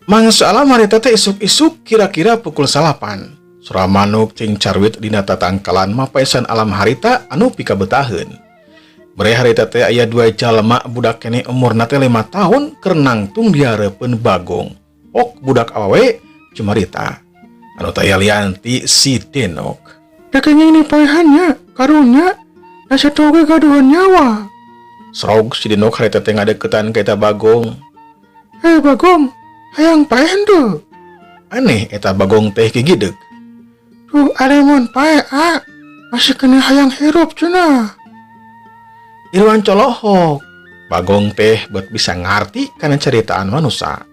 Mangsa alam harita teh isuk-isuk, kira-kira pukul 9. Sora manuk cingcarwit dina tatangkalan mapaesan alam harita anu pikabetaheun. Bere harita teh aya dua jalma budak keneh umurna teh 5 tahun keur nangtung dihareupeun Bagong. Ok budak awewe cumarita. Anu taya lian ti si Denok. Da kenging dipaehan nya, karunya, da sato oge gaduhan nyawa. Srog si Denok harita teh ngadeukeutan ka eta Bagong. Hei Bagong, hayang paeh henteu? Aneh eta Bagong teh gigideg. Duh, ari mun paeh ah, masih keneh hayang hirup cenah. Irwan colohok. Bagong teh bet bisa ngarti kana ceritaan manusia.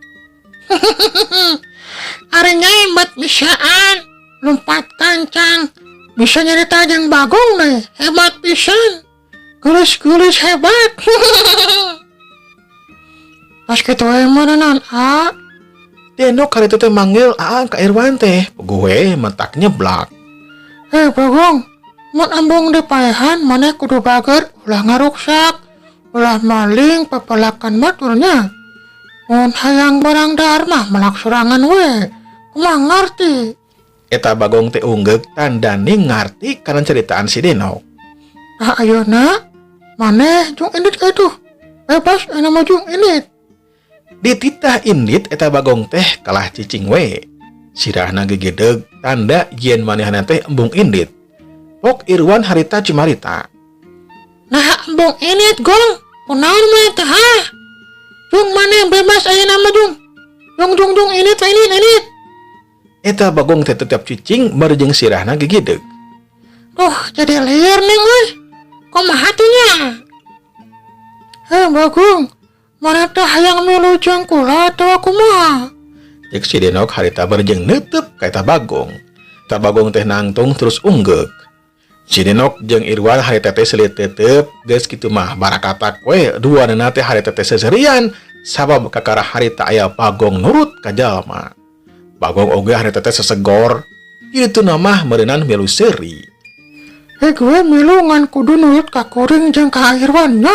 Ari nyai bet bisaan, lompat kancang, bisa nyerita jeung Bagong nih, hebat pisan. Geulis-geulis hebat. Pas kitu we meureunnan ah. Denok harita teh manggil Aa ka Irwan teh, gue mentak nyeblak. Hei Bagong, mun embung dipaehan maneh kudu bager, ulah ngaruksak, ulah maling pepelakan baturnya. Mun hayang barang dahar mah melak sorangan we, kumaha ngarti? Eta Bagong teh unggeuk tandani ngarti kana ceritaan si Denok. Ah ayeuna maneh jung indit ka itu, bebas ayeuna mah jung indit. Dititah indit eta Bagong teh kalah cicing we. Sirahna gegedeg tanda yen manehna teh embung indit. Pok Irwan harita cumarita. Nah embung indit Gong, kunaon maneh teh ha? Jung maneh bebas ayeuna mah jung. Jung jung jung indit we indit indit. Eta Bagong teh tetep cicing bari jeung sirahna gegedeg. Duh, jadi liar nih euy. Kumaha tuh nya? Hei Bagong, maneh teh hayang milu jeung kula atawa kumaha? Cek si Denok harita bari jeung neuteub ka eta Bagong. Eta Bagong teh nangtung terus unggeuk. Si Denok jeung Irwan harita teh selit tetep geus kitu mah barakatak we duanana teh harita teh seserian sabab kakara harita aya Bagong nurut ka jalma. Bagong oge harita teh sesegor. Kitu mah meureunan milu seuri. Hei gue milu ngan kudu nurut ka kuring jeung ka Irwan nya.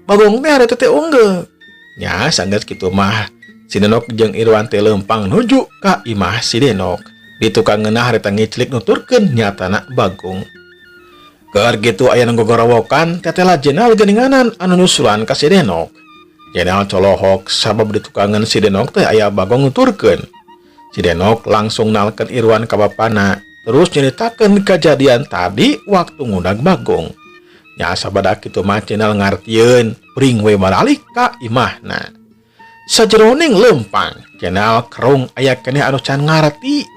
Bagong teh harita teh unggeuk. Nya sanggeus kitu mah si Denok jeung Irwan teh leumpang nuju ka imah si Denok. Di tukang ngeunah harita ngiclik nuturkeun nyatana Bagong. Keur kitu aya nu gogorowokan tetela Jenal geuninganan anu nyusulan ka si Denok. Jenal colohok sabab di tukangan si Denok teh aya Bagong nuturkeun. Si Denok langsung nalkeun Irwan ka bapana terus nyeritakeun kejadian tadi waktu ngudag Bagong. Nya sabada kitu mah Jenal ngartieun bring we baralik ka imahna. Sajeroning leumpang Jenal kerung aya keneh anu can ngarti.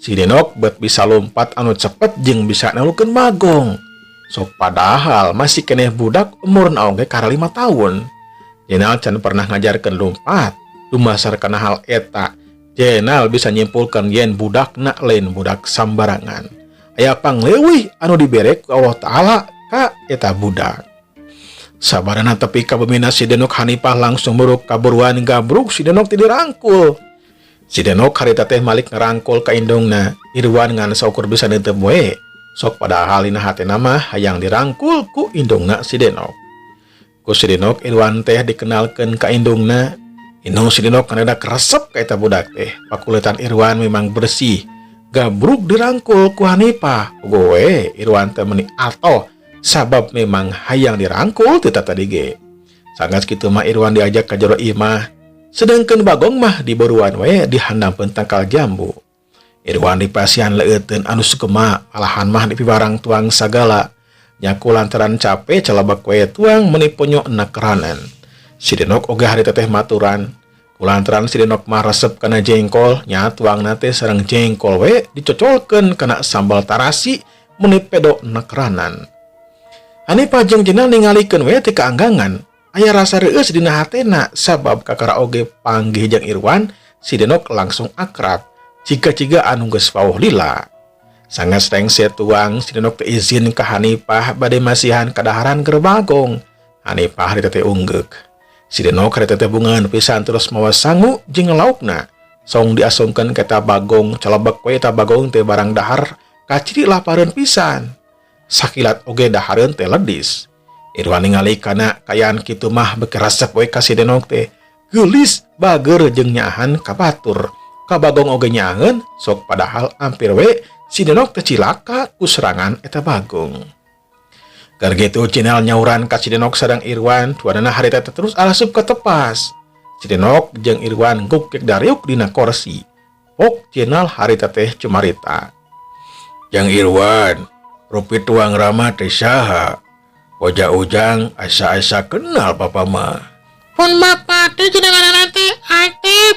Si Denok bet bisa lompat anu cepet jeung bisa nalukeun Bagong. Sok padahal masih keneh budak umurna oge kara 5 tahun. Jenal can pernah ngajarkeun lompat. Dumasar kana hal eta, Jenal bisa nyimpulkeun yen budakna lain budak sambarangan. Aya pangleuwih anu dibere ku Allah Ta'ala ka eta budak. Sabarana tepi ka bemina si Denok, Hanifah langsung muruk kaburuan gabruk si Denok ti dirangkul. Si Denok harita teh malik ngerangkul ka indungna. Irwan ngan saukur bisa neuteub we. Sok padahal dina hatena mah hayang dirangkul ku indungna si Denok. Ku si Denok Irwan teh dikenalkeun ka indungna. Indung si Denok kanada keresep ka eta budak teh. Pakulitan Irwan memang bersih. Gabruk dirangkul ku Hanifah. Gowe Irwan teh meni atoh sabab memang hayang dirangkul teu tadi ge. Sanggeus kitu mah Irwan diajak ka jero imah. Sedangkan Bagong mah diburuan we dihandapkeun tangkal jambu. Irwan dipasihan leueuteun anu sugema, malahan mah dipibarang tuang sagala. Nyaku lantaran capek calabak we tuang meni ponyo nakeranan. Si Denok oge harita teh maturan. Kulantaran si Denok mah resep kana jengkol, nya tuangna teh sareng jengkol we dicocolkeun kana sambal tarasi meni pedo nakeranan. Hanifah jeung Jenal ningalikeun we ti kaanggangan. Aya rasa reueus dina hatena sabab kakara oge panggih jeung Irwan, si Denok langsung akrab. Ciga-ciga anu geus wawuh lila. Sanggeus rengse tuang, si Denok teh izin ka Hanifah bade masihan kadaharan keur Bagong. Hanifah harita teh unggeuk. Si Denok harita teh bungahan pisan terus mawa sangu jeung laukna. Song diasongkeun ka eta Bagong, calebek we eta Bagong teh barang dahar kaciri lapareun pisan. Sakilat oge dahareun teh ledis. Irwan ningali kana kayaan kitu mah beuki resep we ka si Denok teh. Geulis bager jeung nyaahan ka batur. Ka Bagong oge nyaaheun sok padahal ampir we si Denok teh cilaka ku serangan eta Bagong. Keur kitu Jenal nyauran ka si Denok sareng Irwan, duanana harita teh terus alasup ka tepas. Si Denok jeung Irwan gukek dariuk dina korsi. Pok Jenal harita teh cumarita. Jang Irwan, rupi tuang Rama teh saha? Wajah Ujang asa-asa kenal papa mah. Pun bapak teh jenengan teh Atep.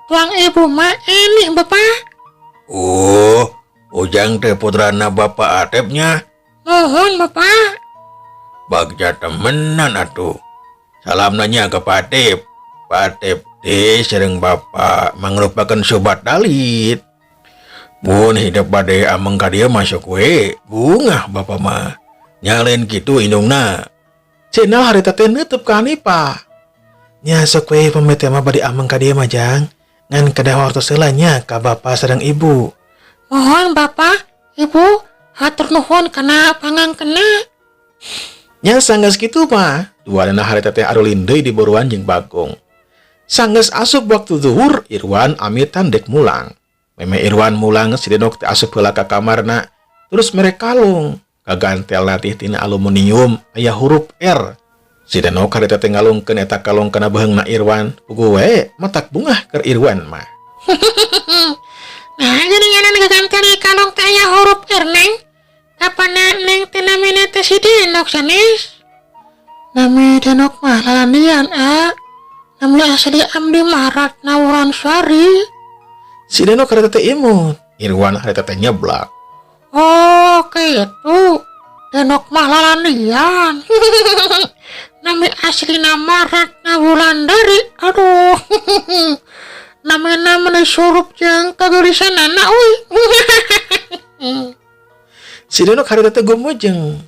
Tuang ibu mah ini bapak. Oh, Ujang teh putrana bapak Atepnya. Mohon bapak. Bagja temenan atuh. Salam nanya ke Pak Atep. Pak Atep teh sareng bapak mangrupakeun sobat dalit. Mun hidup bade ameng ka dieu masuk we, bungah bapak mah. Nyalen kitu indungna. Cenah harita teh neutup ka Hanifah. Nya sok we pamit mah bade ameng ka dieu mah Jang. Ngan kedah wartos heula nya ka bapak sareng ibu. Mohon bapak, ibu, hatur nuhun kana pangangkena. Nya sanggeus kitu mah, duanana harita teh arulin deui di boruan jeung Bagong. Sanggeus asup waktu zuhur, Irwan amitan dek mulang. Meme Irwan mulang si Denok teh asup heula ka kamarna, terus mere kalung. Kagantelna teh tina aluminium aya huruf R. Si Denok harita teh ngalungkeun eta kalung kana beheungna Irwan, puguh we matak bungah keur Irwan mah. Nah, geuningan kagantel kalung teh aya huruf R neng. Kapana neng teh namina teh si Denok sanes? Nami Denok mah lalanian a. Nami asli abdi mah Ratna Wuransari. Si Denok harita teh imut, Irwan harita teh nyeblak. Oh, kitu. Denok mah lalanian. Nami asli nama Ratna Wulandari. Aduh. Namina meni surup jeung kageulisanana euy. Si Denok harita teh gumujeng.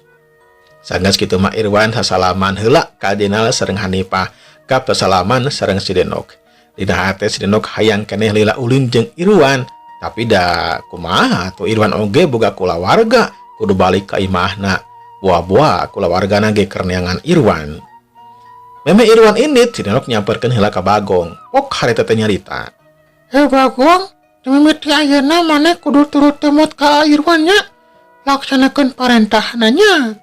Sanggeus kitu mah Irwan sasalaman heula ka Jenal sareng Hanifah, kap sasalaman sareng si Denok. Dina hate si Denok hayang keneh lila ulin jeung Irwan, tapi da kumaha atuh Irwan oge boga kulawarga, kudu balik ka imahna. Buah-buah kulawargana ge keur neangan Irwan. Meme Irwan indit, si Denok nyamperkeun heula ka Bagong. Pok harita teh nyarita. Hei Bagong, mimiti ayeuna maneh kudu turut temut ka Irwan nya. Laksanakeun parentahna nya.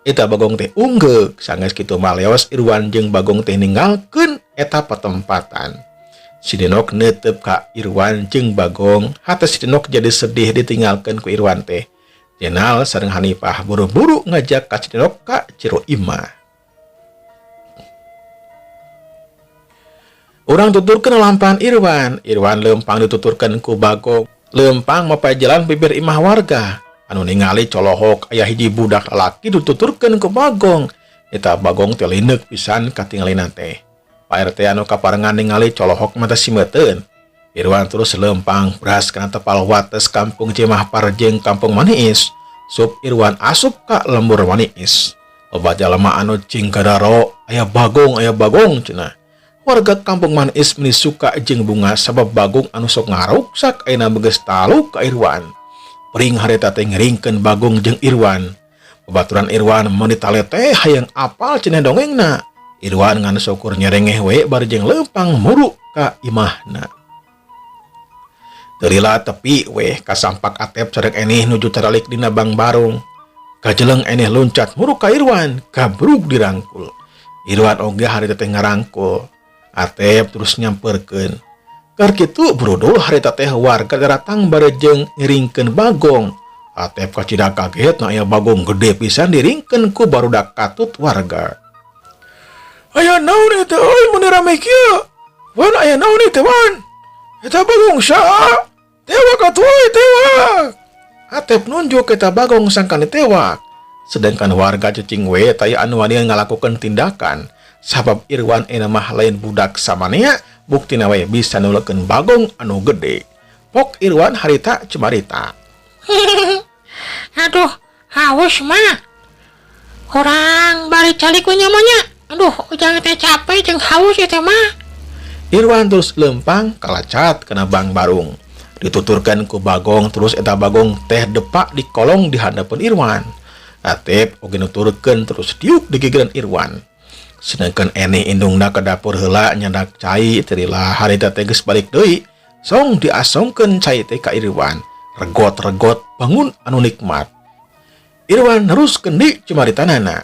Eta Bagong teh unggeuk, sanggeus kitu mah leos Irwan jeung Bagong teh ninggalkeun eta patempatan. Si Denok neuteup ka Irwan jeung Bagong, hate si Denok jadi sedih ditinggalkeun ku Irwan teh. Jenal sareng Hanifah buru-buru ngajak ka si Denok ka jero imah. Urang tuturkeun lampahan Irwan, Irwan leumpang dituturkeun ku Bagong. Leumpang mapay jalan bibir imah warga. Anu ningali colohok aya hiji budak lalaki dituturkeun ku Bagong. Eta Bagong teh lineuk pisan katingalina teh. Pak RT anu kaparengan ningali colohok mata simeuteun. Irwan terus leumpang beras kana tepal wates kampung Cimahpar jeung kampung Maniis. Sup Irwan asup ka lembur Maniis. Loba jalma anu cing kadaro, aya Bagong cenah. Warga kampung Maniis meni suka jeung bunga sabab Bagong anu sok ngaruksak ayeuna beges taluk ka Irwan. Pring harita teh ngeringkeun Bagong jeung Irwan. Babaturan Irwan meuni talete hayang apal cenah dongengna. Irwan ngan syukur nyerengeh we bari jeung leumpang muru ka imahna. Teu tepi weh kasampak Atep sareng Enih nuju taralik dina Bang Barung. Kajeleng Enih luncat muru ka Irwan, kabrug dirangkul. Irwan oge harita teh ngarangkul. Atep terus nyamperkeun. Keur kitu brudul harita teh warga daratang bari jeung ngiringkeun Bagong. Atep kacida kaget na aya Bagong gede pisan diringkeun ku barudak katut warga. Aya naon eta euy mun rame kieu? Wan aya naon eta wan? Eta Bagong saha? Tewak atuh euy tewak. Atep nunjuk eta Bagong sangkan ditewak. Sedangkan warga cicing we taya anu wani ngalakukeun tindakan. Sabab Irwan ena mah lain budak samanea, buktina we bisa nuleukeun Bagong anu gede. Pok Irwan harita cumarita. Aduh, haus mah. Urang bari calik we nya mah nya. Aduh, ujang teh capek jeung haus ieu teh mah. Irwan terus lempang kalacat kana Bang Barung. Dituturkan ku Bagong terus eta Bagong teh depak di kolong di handapeun Irwan. Atep oge nuturkeun terus diuk di gigireun Irwan. Sedangkan Eni indungna ke dapur heula nyandak cai, teulah harita teh geus balik deui. Song diasongkeun cai teh ka Irwan. Regot-regot bangun anu nikmat. Irwan neruskeun deui cumaritanana.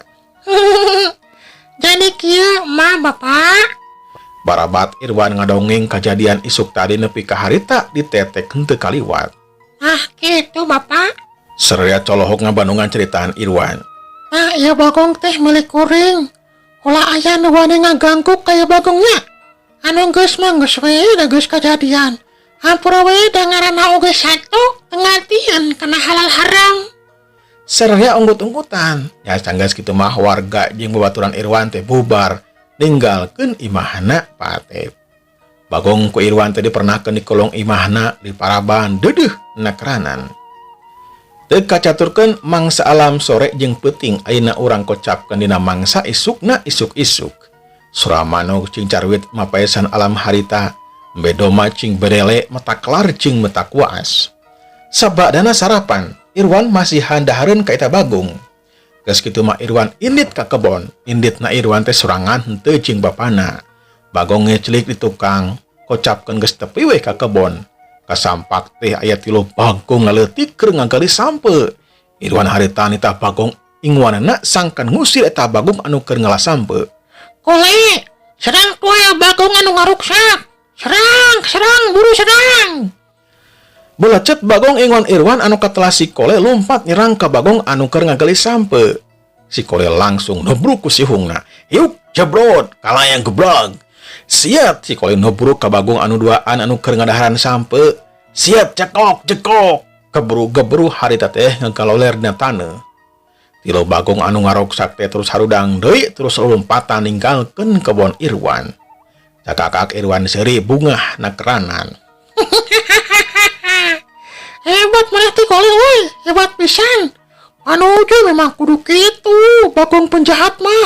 Jadi kieu mah, Bapak. Barabat Irwan ngadongeng kejadian isuk tadi nepi ka harita ditetek henteu kaliwat. Ah, gitu, Bapak. Sararea colohok ngabandungan ceritaan Irwan. Nah, ieu bagong teh milik kuring. Ulah aya nu wani ngaganggu ka ieu bagongnya. Anu geus mah geus we, da geus kajadian. Hampura we, da ngaranna oge sato, teu ngartian kana halal haram. Sararea unggut-unggutan. Ya, sanggeus kitu mah warga jeung babaturan Irwan teh bubar ninggalkeun imahna Pak Atep. Bagong ku Irwan teh dipernahkeun di kolong imahna di paraban deudeuh nakeranan. Teu kacaturkeun mangsa alam sore jeung peuting, ayeuna urang kocapkeun dina mangsa isukna isuk-isuk. Sora manuk cing carwit mapaesan alam harita, embe doma cing berele mataklar jeung metak waas. Sabadana sarapan, Irwan masihan dahareun ka eta Bagong. Geus kitu mah Irwan indit ka kebon, inditna Irwan teh sorangan henteu jeung bapana. Bagong ngeclik di tukang, kocapkeun geus tepi we ka kebon. Kasampak teh aya tilu bagong laleutik keur ngagali sampeu. Irwan harita nitah bagong inguanana sangkan ngusir eta bagong anu keur ngala sampeu. Kole, serang tuh aya bagong anu ngaruksak. Serang, serang, buru serang. Belecet bagong ingon Irwan anu katelah si Kole lompat nyerang ka bagong anu keur ngagali sampeu. Si Kole langsung nubruk ku sihungna. Yuk, jebrot, kalayang geblog. Siap, si Kole nubruk ka bagong anu duaan anu keur ngadaharan sampeu. Siap, cekok, cekok. Gebru-gebru harita teh ngagaloler dina taneuh. Tilu bagong anu ngaroksak teh terus harudang deui, terus lompatan ninggalkeun kebon Irwan. Cakakak Irwan seuri bungah nakeranan. Hebat maneh teh, Kole euy, hebat pisan. Anu memang kudu kitu, bagong penjahat mah.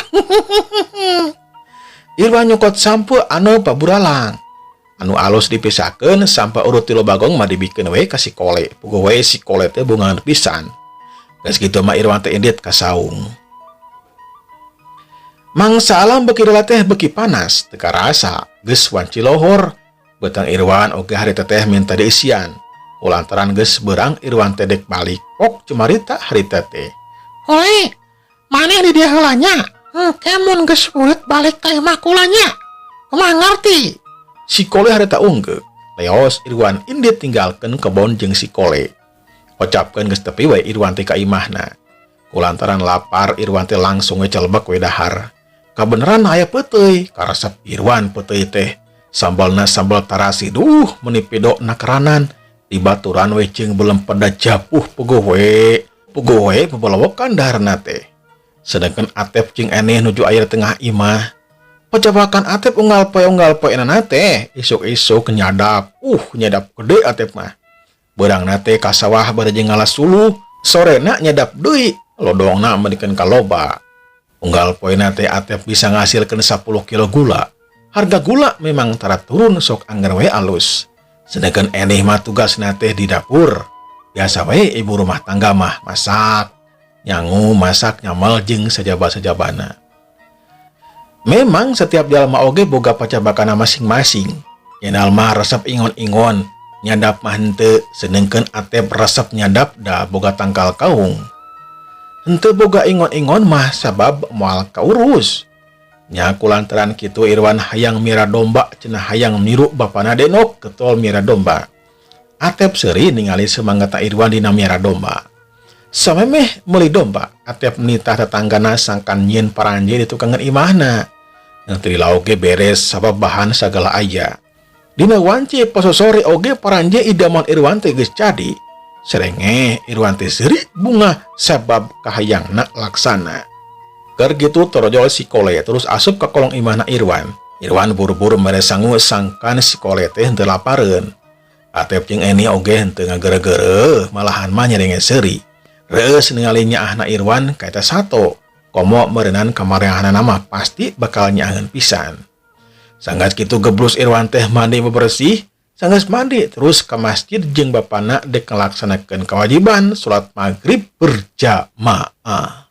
Irwan nyokot sampeu anu paburalang. Anu alus dipisahkeun, sampeu urut tilu bagong mah dibikeun we ka si Kole. Puguh we si Kole teh bungahan pisan. Geus kitu mah Irwan teh indit ka saung. Mangsa alam beuki teh beuki panas, teu karasa geus wanci lohor. Beutang Irwan oge harita teh minta diisian. Kulantaran geus beurang, Irwan teh dek balik. Pok cumarita harita teh. Kole, maneh di dieu heula nya? Engke mun geus buleut balik ka imah kula nya. Kumaha, ngarti? Si Kole harita unggeuk. Leos Irwan indit tinggalkeun kebon jeung si Kole. Kocapkeun geus tepi we Irwan teh ka imahna. Kulantaran lapar, Irwan teh langsung we celbek we dahar. Kabeneran aya peuteuy, karesep Irwan peuteuy teh. Sambalna sambal tarasi, duh meuni pido nakeranan. Dibaturan we jeung belempeda japuh, puguh we. Puguh we bebelewokan daharna teh. Sedangkan Atep jeung Enih nuju aya di tengah imah. Pacabakan Atep unggal poe nana teh isuk-isuk nyadap. Nyadap gede Atep mah. Beurangna teh ka sawah bari jeung ngala suluh, sorena nyadap deui, lodongna meunikeun ka loba. Unggal poena teh Atep bisa ngasilkeun 10 kilo gula. Harga gula memang tara turun, sok angger we alus. Sedangkan Enih mah tugasna teh di dapur. Biasa we ibu rumah tangga mah masak, nyangu, masak, nyamal jeung sajaba-sajabana. Memang setiap jalma oge boga pacabakana masing-masing. Yenal mah resep ingon-ingon, nyadap mah henteu, sedengkeun Atep resep nyadap da boga tangkal kaung. Henteu boga ingon-ingon mah sabab moal kaurus. Nya, kulantaran kitu Irwan hayang miara domba, cenah hayang niru bapana Denok getol miara domba. Atep seuri ningali semangat Irwan dina miara domba. Samemeh meuli domba, Atep nitah tetanggana sangkan nyieun paranje di tukangan imahna. Teu oge beres sabab bahan sagala aya. Dina wanci pasosore oge paranje idaman Irwan teh geus jadi. Serengeh Irwan teh seuri bungah sabab kahayangna laksana. Keur gitu torojol si Kole terus asup ke kolong imahna Irwan. Irwan buru-buru mere sangu sangkan si Kole teh henteu lapareun. Atep jeung Eni oge henteu ngagere-gere, malahan mah nyerenge seuri. Reus ningali nyaahna Irwan ka eta sato. Komo meureunan kamarehanana mah pasti bakal nyaaheun pisan. Sanggeus kitu geblus Irwan teh mandi bebersih, sanggeus mandi terus ke masjid jeung bapana dek ngalaksanakeun kewajiban salat maghrib berjamaah.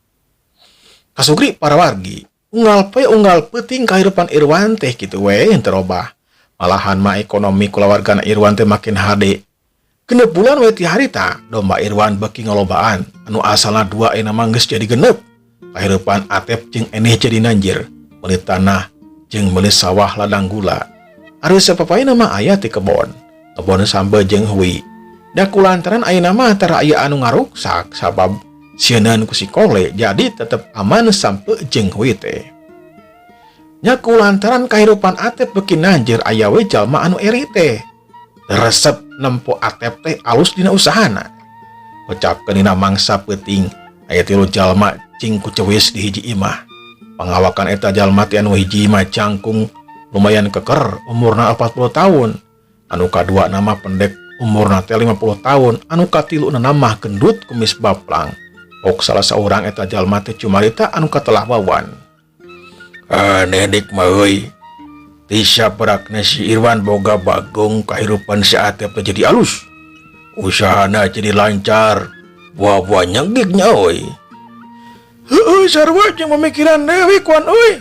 Kasugri para wargi. Unggal poe unggal peuting kahirupan Irwan teh kitu we henteu robah. Malahan mah ekonomi kulawargana Irwan teh makin hade. 6 bulan we ti harita, domba Irwan beuki ngalobaan, anu asalna 2 ayeuna mah geus jadi 6. Kahirupan Atep jeung Enih jadi nanjir, meuli tanah jeung meuli sawah ladang gula. Ari sapapaena mah aya ti kebon, kebon sambe jeung hui. Da kulantaran ayeuna mah tara aya anu ngaruksak sabab sieuneun ku si Kole jadi tetep aman sampe jeung hui teh. Nya kulantaran kahirupan Atep beuki nanjir aya we jalma anu eri teh. Resep nempo Atep teh alus dina usahana. Kocapkeun dina mangsa peuting aya 3 jalma cing kucewis di hiji imah. Pangawakan eta jalma teh anu hiji mah jangkung lumayan keker umurna 40 tahun. Anu kadua nama pendek umurna teh 50 tahun, anu katilu nama gendut kumis baplang. Ok salah seorang eta jalma teh cumarita anu katelah Wawan. Aneh dik mah euy. Tisa perakna si Irwan boga bagong kahirupan si Atep teh jadi alus. Usahana jadi lancar. Buah-buah nyegiknya euy. Heueuh sarua jeung pemikiran deui kuan euy.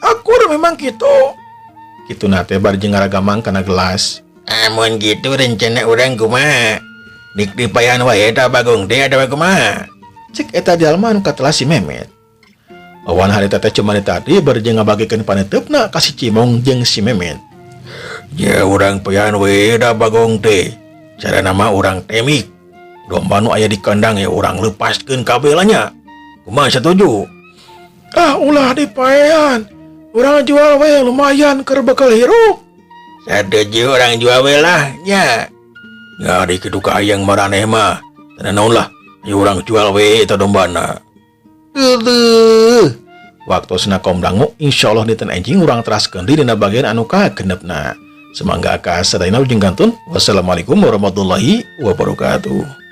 Aku udah memang kitu. Kitu na teh bari jeung ngaragamang kana gelas. Amun gitu rencana urang kumaha? Dik dipayan wae eta bagong teh atawa kumaha? Cek eta jalma anu katelah si Memet. Wawan harita teh cuma tadi bari jeung ngabagikeun paneuteup ka si Cimong jeung si Memet. Ya urang payan we da bagong teh. Carana mah urang temik. Domba nu aya di kandang ya urang lepaskeun kabeh lah nya. Kumaha satuju? Ah ulah dipaean. Urang jual we lumayan keur bekal hirup. Satuju urang jual we lah nya. Ya di kitu ka hayang maraneh mah. Teu naon lah. Ya urang jual we eta dombana. Heueuh. Waktosna komdangu insyaallah dinten enjing urang teraskeun deui dina bagian anu kagenepna. Semangga ka sadayana ujung kantun. Wassalamualaikum warahmatullahi wabarakatuh.